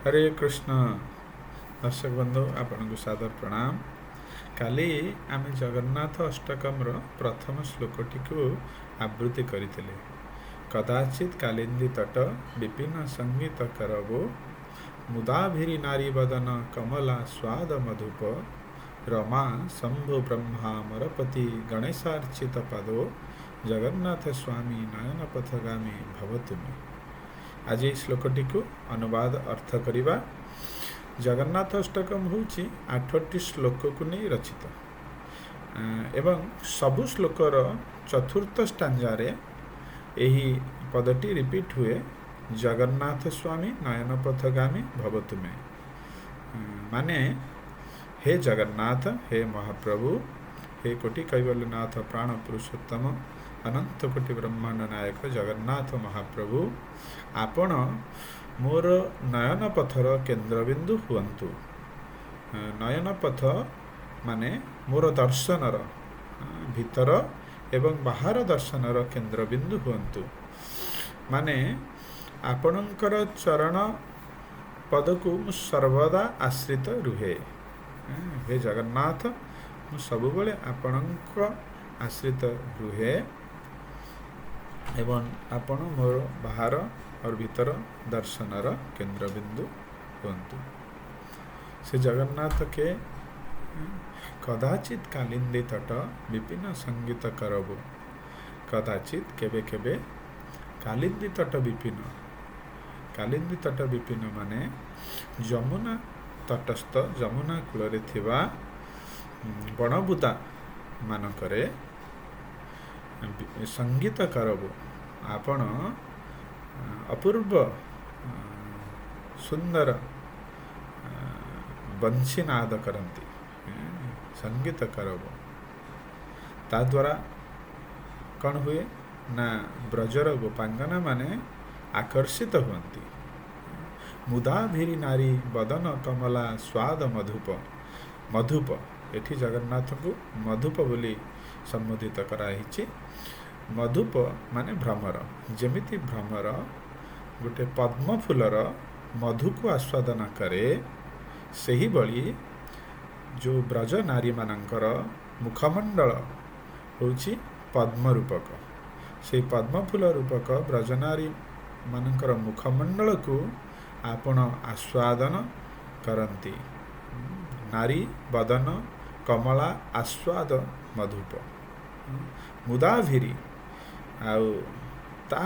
ହରେ କୃଷ୍ଣ। ଦର୍ଶକ ବନ୍ଧୁ, ଆପଣଙ୍କୁ ସାଦର ପ୍ରଣାମ। କାଲି ଆମେ ଜଗନ୍ନାଥ ଅଷ୍ଟକମର ପ୍ରଥମ ଶ୍ଲୋକଟିକୁ ଆବୃତ୍ତି କରିଥିଲେ। କଦାଚିତ କାଲିନ୍ଦୀ ତଟ ବିପିନ ସଙ୍ଗୀତ କରବୋ, ମୁଦାଭିରି ନାରୀ ବଦନ କମଲା ସ୍ୱାଦ ମଧୁପ, ରମା ଶମ୍ଭୁ ବ୍ରହ୍ମା ମରପତି ଗଣେଶାର୍ଚିତ ପାଦୋ, ଜଗନ୍ନାଥ ସ୍ୱାମୀ ନୟନ ପଥଗାମୀ ଭବତୁ ମେ। ଆଜି ଏହି ଶ୍ଲୋକଟିକୁ ଅନୁବାଦ ଅର୍ଥ କରିବା। ଜଗନ୍ନାଥ ଅଷ୍ଟକମ ହେଉଛି 8ଟି ଶ୍ଲୋକକୁ ନେଇ ରଚିତ ଏବଂ ସବୁ ଶ୍ଲୋକର ଚତୁର୍ଥ ଷ୍ଟାଞ୍ଜାରେ ଏହି ପଦଟି ରିପିଟ୍ ହୁଏ, ଜଗନ୍ନାଥ ସ୍ୱାମୀ ନୟନ ପଥଗାମୀ ଭବତୁ ମେ। ମାନେ ହେ ଜଗନ୍ନାଥ, ହେ ମହାପ୍ରଭୁ, ହେ କୋଟି କୈବଲ୍ୟନାଥ ପ୍ରାଣ ପୁରୁଷୋତ୍ତମ ଅନନ୍ତ କୋଟି ବ୍ରହ୍ମାଣ୍ଡ ନାୟକ ଜଗନ୍ନାଥ ମହାପ୍ରଭୁ, ଆପଣ ମୋର ନୟନ ପଥର କେନ୍ଦ୍ରବିନ୍ଦୁ ହୁଅନ୍ତୁ। ନୟନ ପଥ ମାନେ ମୋର ଦର୍ଶନର ଭିତର ଏବଂ ବାହାର ଦର୍ଶନର କେନ୍ଦ୍ରବିନ୍ଦୁ ହୁଅନ୍ତୁ। ମାନେ ଆପଣଙ୍କର ଚରଣ ପଦକୁ ମୁଁ ସର୍ବଦା ଆଶ୍ରିତ ରୁହେ। ହେ ଜଗନ୍ନାଥ, ମୁଁ ସବୁବେଳେ ଆପଣଙ୍କ ଆଶ୍ରିତ ରୁହେ ଏବଂ ଆପଣ ମୋର ବାହାର और ଭିତର ଦର୍ଶନର କେନ୍ଦ୍ରବିନ୍ଦୁ ହୁଅନ୍ତୁ। ସେ ଜଗନ୍ନାଥ କେ? କଦାଚିତ କାଲିନ୍ଦୀ ତଟ ବିପିନ ସଙ୍ଗୀତ କରବୁ। କଦାଚିତ କେବେ କେବେ, କାଲିନ୍ଦୀ ତଟ ବିପିନ, କାଲିନ୍ଦୀ ତଟ ବିପିନ ମାନେ ଯମୁନା ତଟସ୍ଥ, ଯମୁନା କୂଳରେ ଥିବା ବଣବୁଦା ମାନଙ୍କରେ ସଙ୍ଗୀତ କରବୁ, ଆପଣ ଅପୂର୍ବ ସୁନ୍ଦର ବଂଶୀନାଦ କରନ୍ତି। ସଙ୍ଗୀତ କରବ, ତା ଦ୍ୱାରା କ'ଣ ହୁଏ ନା ବ୍ରଜର ଗୋପାଙ୍ଗନା ମାନେ ଆକର୍ଷିତ ହୁଅନ୍ତି। ମୁଦାଭିରି ନାରୀ ବଦନ କମଲା ସ୍ୱାଦ ମଧୁପ। ମଧୁପ, ଏଠି ଜଗନ୍ନାଥଙ୍କୁ ମଧୁପ ବୋଲି ସମ୍ବୋଧିତ କରାହେଇଛି। ମଧୁପ ମାନେ ଭ୍ରମର। ଯେମିତି ଭ୍ରମର ଗୋଟେ ପଦ୍ମ ଫୁଲର ମଧୁକୁ ଆସ୍ୱାଦନ କରେ, ସେହିଭଳି ଯେଉଁ ବ୍ରଜ ନାରୀମାନଙ୍କର ମୁଖମଣ୍ଡଳ ହେଉଛି ପଦ୍ମ ରୂପକ, ସେଇ ପଦ୍ମ ଫୁଲ ରୂପକ ବ୍ରଜନାରୀ ମାନଙ୍କର ମୁଖମଣ୍ଡଳକୁ ଆପଣ ଆସ୍ୱାଦନ କରନ୍ତି। ନାରୀ ବଦନ କମଳା ଆସ୍ୱାଦ ମଧୁପ ମୁଦାଭିରି, ଆଉ ତା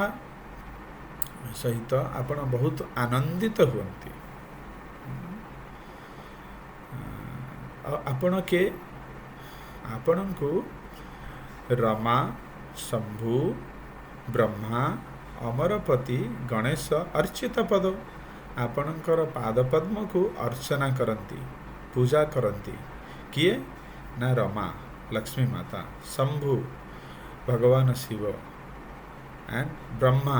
ସହିତ ଆପଣ ବହୁତ ଆନନ୍ଦିତ ହୁଅନ୍ତି। ଆଉ ଆପଣ କିଏ? ଆପଣଙ୍କୁ ରମା, ଶମ୍ଭୁ, ବ୍ରହ୍ମା, ଅମରପତି ଗଣେଶ ଅର୍ଚିତ ପଦ, ଆପଣଙ୍କର ପାଦପଦ୍ମକୁ ଅର୍ଚ୍ଚନା କରନ୍ତି, ପୂଜା କରନ୍ତି। କିଏ ନା ରମା ଲକ୍ଷ୍ମୀ ମାତା, ଶମ୍ଭୁ ଭଗବାନ ଶିବ ଆଣ୍ଡ ବ୍ରହ୍ମା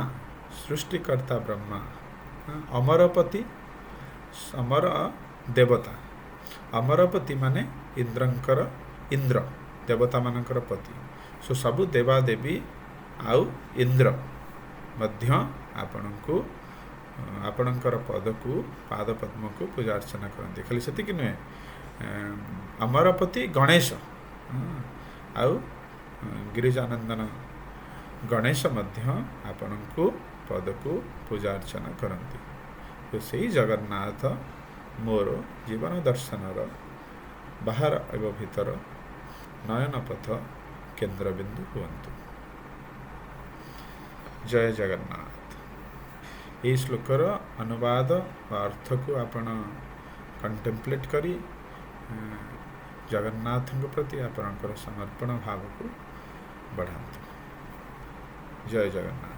ସୃଷ୍ଟିକର୍ତ୍ତା ବ୍ରହ୍ମା, ଅମରପତି ଅମର ଦେବତା। ଅମରପତି ମାନେ ଇନ୍ଦ୍ରଙ୍କର, ଇନ୍ଦ୍ର ଦେବତାମାନଙ୍କର ପତି। ସୋ ସବୁ ଦେବାଦେବୀ ଆଉ ଇନ୍ଦ୍ର ମଧ୍ୟ ଆପଣଙ୍କୁ, ଆପଣଙ୍କର ପଦକୁ, ପାଦ ପଦ୍ମକୁ ପୂଜା ଅର୍ଚ୍ଚନା କରନ୍ତି। ଖାଲି ସେତିକି ନୁହେଁ, ଅମରପତି ଗଣେଶ ଆଉ ଗିରିଜାନନ୍ଦନ ଗଣେଶ ମଧ୍ୟ ଆପଣଙ୍କୁ ପଦକୁ ପୂଜା ଅର୍ଚ୍ଚନା କରନ୍ତି। ତ ସେଇ ଜଗନ୍ନାଥ ମୋର ଜୀବନ ଦର୍ଶନର ବାହାର ଏବଂ ଭିତର ନୟନ ପଥ କେନ୍ଦ୍ରବିନ୍ଦୁ ହୁଅନ୍ତୁ। ଜୟ ଜଗନ୍ନାଥ। ଏହି ଶ୍ଲୋକର ଅନୁବାଦ ବା ଅର୍ଥକୁ ଆପଣ କଣ୍ଟେମ୍ପଲେଟ୍ କରି ଜଗନ୍ନାଥଙ୍କ ପ୍ରତି ଆପଣଙ୍କର ସମର୍ପଣ ଭାବକୁ ବଢ଼ାନ୍ତୁ। ଜୟ ଜଗନ୍ନାଥ।